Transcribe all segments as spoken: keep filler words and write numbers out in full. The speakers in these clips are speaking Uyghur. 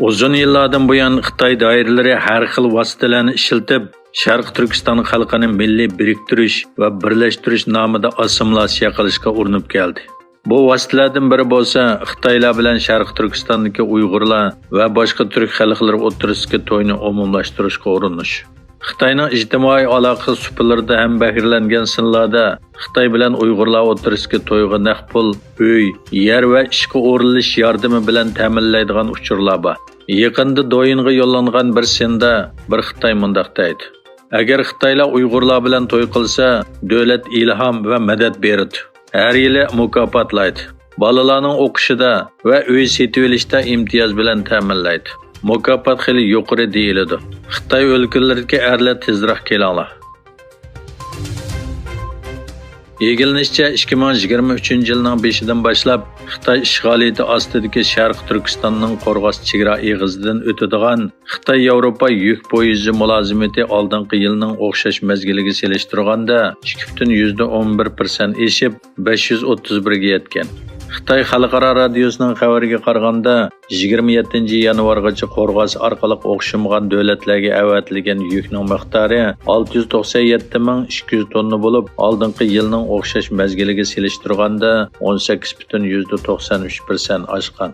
ئۇزۇن يىللاردىن بۇيان خىتاي دائىرىلىرى ھەر خىل ۋاسىتىلەرنى ئىشلىتىپ، شەرقىي تۈركىستان خەلقىنى مىللىي بىرىكتۈرۈش ۋە بىرلەشتۈرۈش نامىدا ئاسسىمىلياتسىيە قىلىشقا ئۇرۇنۇپ كەلدى. بۇ ۋاسىتىلەردىن بىرى بولسا، خىتايلار بىلەن شەرقىي تۈركىستاندىكى ئۇيغۇرلار ۋە باشقا تۈرك خەلقلىرى ئوتتۇرىسىدىكى توينى ئومۇملاشتۇرۇشقا ئۇرۇنۇش. خىتاينىڭ ئىجتىمائىي ئالاقە سۇپىلىرىدا ھەمبەھىرلەنگەن سىنلاردا خىتاي بىلەن ئۇيغۇرلار ئوتتۇرىسىدىكى تويغا نەق پۇل، ئۆي، يەر ۋە ئىشقا ئورۇنلىشىش ياردىمى بىلەن تەمىنلەيدىغان ئۇچۇرلار بار. يېقىندا دويىنغا يوللانغان بىر سىندا بىر خىتاي مۇنداق دەيدۇ: «ئەگەر خىتايلار ئۇيغۇرلار بىلەن توي قىلسا، دۆلەت ئىلھام ۋە مەدەت بېرىدۇ. ھەر يىلى مۇكاپاتلايدۇ. بالىلارنىڭ ئوقۇشىدا ۋە ئۆي سېتىۋېلىشتا ئىمتىياز بىلەن تەمىنلەيدۇ. مۇكاپات خېلى يۇقىرى دېيىلىدۇ. خىتاي ئۆلكىلىرىدىكى ئەرلەر تېزرەك كېلىڭلار.» ئىگىلىنىشىچە، ئىككى مىڭ يىگىرمە ئۈچىنچى يىلنىڭ بېشىدىن باشلاپ خىتاي ئىشغالىيىتى ئاستىدىكى شەرقىي تۈركىستاننىڭ قورغاس چېگرا ئېغىزىدىن ئۆتىدىغان خىتاي-ياۋروپا يۈك پويىزى مۇلازىمىتى ئالدىنقى يىلنىڭ ئوخشاش مەزگىلىگە سېلىشتۇرغاندا ئىككى پۈتۈن يۈزدە ئون بىر پىرسەنت ئېشىپ، بەش يۈز ئوتتۇز بىرگە يەتكەن. خىتاي خەلقئارا رادىيوسىنىڭ خەۋىرىگە قارىغاندا، يىگىرمە يەتتىنچى يانۋارغىچە قورغاس ئارقىلىق ئوخشىمىغان دۆلەتلەرگە ئەۋەتىلگەن يۈكنىڭ مىقدارى ئالتە يۈز توقسان يەتتە مىڭ ئىككى يۈز توننا بولۇپ، ئالدىنقى يىلنىڭ ئوخشاش مەزگىلىگە سېلىشتۇرغاندا ئون سەككىز پۈتۈن يۈزدە توقسان ئۈچ پىرسەنت ئاشقان.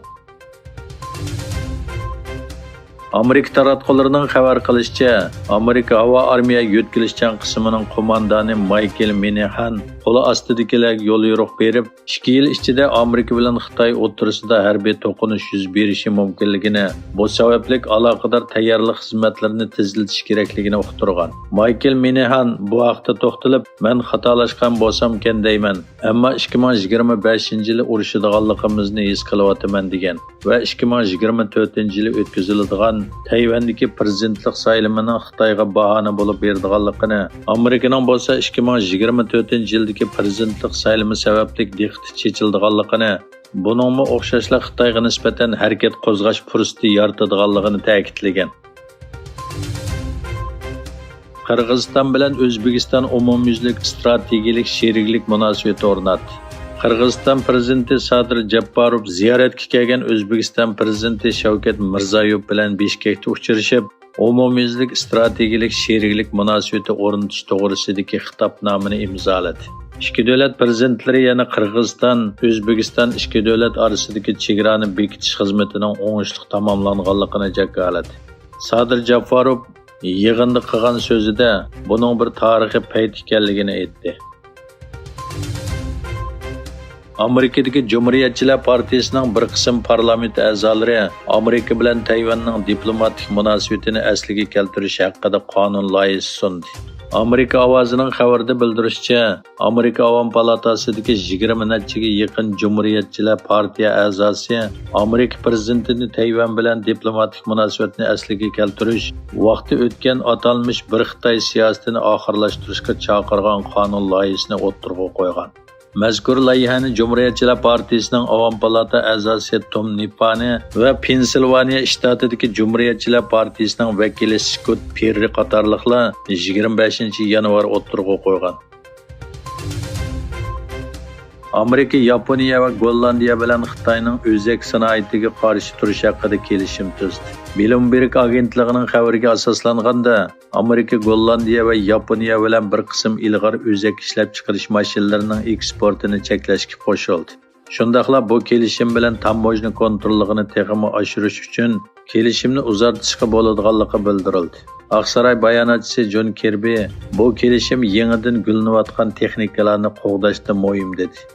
ئامېرىكا تاراتقۇلىرىنىڭ خەۋەر قىلىشىچە، ئامېرىكا ھاۋا ئارمىيە يۆتكىلىشچان قىسمىنىڭ قوماندانى مايكل مىنېھان قولى ئاستىدىكىلەرگە يوليورۇق بېرىپ، ئىككى يىل ئىچىدە ئامېرىكا بىلەن خىتاي ئوتتۇرىسىدا ھەربىي توقۇنۇش يۈز بېرىشى مۇمكىنلىكىنى، بۇ سەۋەبلىك ئالاقىدار تەييارلىق خىزمەتلىرىنى تېزلىتىش كېرەكلىكىنى ئۇقتۇرغان. مايكل مىنېھان بۇ ھەقتە توختىلىپ، «مەن خاتالاشقان بولسامكەن دەيمەن، ئەمما ئىككى مىڭ يىگىرمە بەشىنچى يىلى ئۇرۇشىدىغانلىقىمىزنى ھېس قىلىۋاتىمەن» دېگەن. ۋە ئىككى مىڭ يىگىرمە تۆتىنچى يىلى ئۆتكۈزۈلىدىغان تەيۋەندىكى پىرېزىدېنتلىق سايلىمىنىڭ خىتايغا باھانە بولۇپ بېرىدىغانلىقىنى، ئامېرىكىنىڭ بولسا ئىككى مىڭ يىگىرمە تۆتىنچى يىلدىكى پىرېزىدېنتلىق سايلىمى سەۋەبلىك دىققىتى چېچىلىدىغانلىقىنى، بۇنىڭمۇ ئوخشاشلا خىتايغا نىسبەتەن ھەرىكەت قوزغاش پۇرسىتى يارىتىدىغانلىقىنى تەكىتلىگەن. قىرغىزىستان بىلەن ئۆزبېكىستان ئومۇميۈزلۈك ئىستراتېگىيەلىك شېرىكلىك مۇناسىۋىتى ئورناتتى. قىرغىزىستان پىرېزىدېنتى سادىر جاپپاروف زىيارەتكە كەلگەن ئۆزبېكىستان پىرېزىدېنتى شەۋكەت مىرزىيويېف بىلەن بىشكەكتە ئۇچرىشىپ، ئومۇميۈزلۈك ئىستراتېگىيەلىك شېرىكلىك مۇناسىۋىتى ئورنىتىش توغرىسىدىكى خىتابنامىنى ئىمزالىدى. ئىككى دۆلەت پىرېزىدېنتلىرى يەنە قىرغىزىستان، ئۆزبېكىستان ئىككى دۆلەت ئارىسىدىكى چېگرانى بېكىتىش خىزمىتىنىڭ ئوڭۇشلۇق تاماملانغانلىقىنى جاكارلىدى. سادىر جاپپاروف يىغىندا قىلغان سۆزىدە بۇنىڭ بىر تارىخىي پەيت ئىكەنلىكىنى ئېيتتى. ئامېرىكىدىكى جۇمھۇرىيەتچىلەر پارتىيىسىنىڭ بىر قىسىم پارلامېنت ئەزالىرى ئامېرىكا بىلەن تەيۋەننىڭ دىپلوماتىك مۇناسىۋىتىنى ئەسلىگە كەلتۈرۈش ھەققىدە قانۇن لايىھىسى سۇندى. ئامېرىكا ئاۋازىنىڭ خەۋىرىدە بىلدۈرۈشىچە، ئامېرىكا ئاۋام پالاتاسىدىكى يىگىرمە نەچچىگە يېقىن جۇمھۇرىيەتچىلەر پارتىيە ئەزاسى ئامېرىكا پىرېزىدېنتىنى تەيۋەن بىلەن دىپلوماتىك مۇناسىۋەتنى ئەسلىگە كەلتۈرۈش، ۋاقتى ئۆتكەن ئاتالمىش بىر خىتاي سىياسىتىنى ئاخىرلاشتۇرۇشقا چاقىرغان قانۇن لايىھىسىنى ئوتتۇرىغا قويغان. مەزكۇر لايىھەنى جۇمھۇرىيەتچىلەر پارتىيىسىنىڭ ئاۋام پالاتا ئەزاسى توم نىپانى ۋە پېنسىلۋانىيە شتاتىدىكى جۇمھۇرىيەتچىلەر پارتىيىسىنىڭ ۋەكىلى سكوت پېررى قاتارلىقلار يىگىرمە بەشىنچى يانۋار ئوتتۇرىغا قويغان. ئامېرىكا ياپونىيە ۋە گوللاندىيە بىلەن خىتاينىڭ ئۆزەك سانائىتىگە قارشى تۇرۇش ھەققىدە كېلىشىم تۈزدى. بلومبېرگ ئاگېنتلىقىنىڭ خەۋىرىگە ئاساسلانغاندا، ئامېرىكا گوللاندىيە ۋە ياپونىيە بىلەن بىر قىسىم ئىلغار ئۆزەك ئىشلەپچىقىرىش ماشىنىلىرىنىڭ ئېكسپورتىنى چەكلەشكە قوشۇلدى. شۇنداقلا بۇ كېلىشىم بىلەن تاموژنا كونتروللۇقىنى تېخىمۇ ئاشۇرۇش ئۈچۈن كېلىشىمنى ئۇزارتىشقا بولىدىغانلىقى بىلدۈرۈلدى. ئاقساراي باياناتچىسى جون كىربى بۇ كېلىشىم يېڭىدىن گۈللىنىۋاتقان تېخنىكىلارنى قوغداشتا مۇھىم دېدى.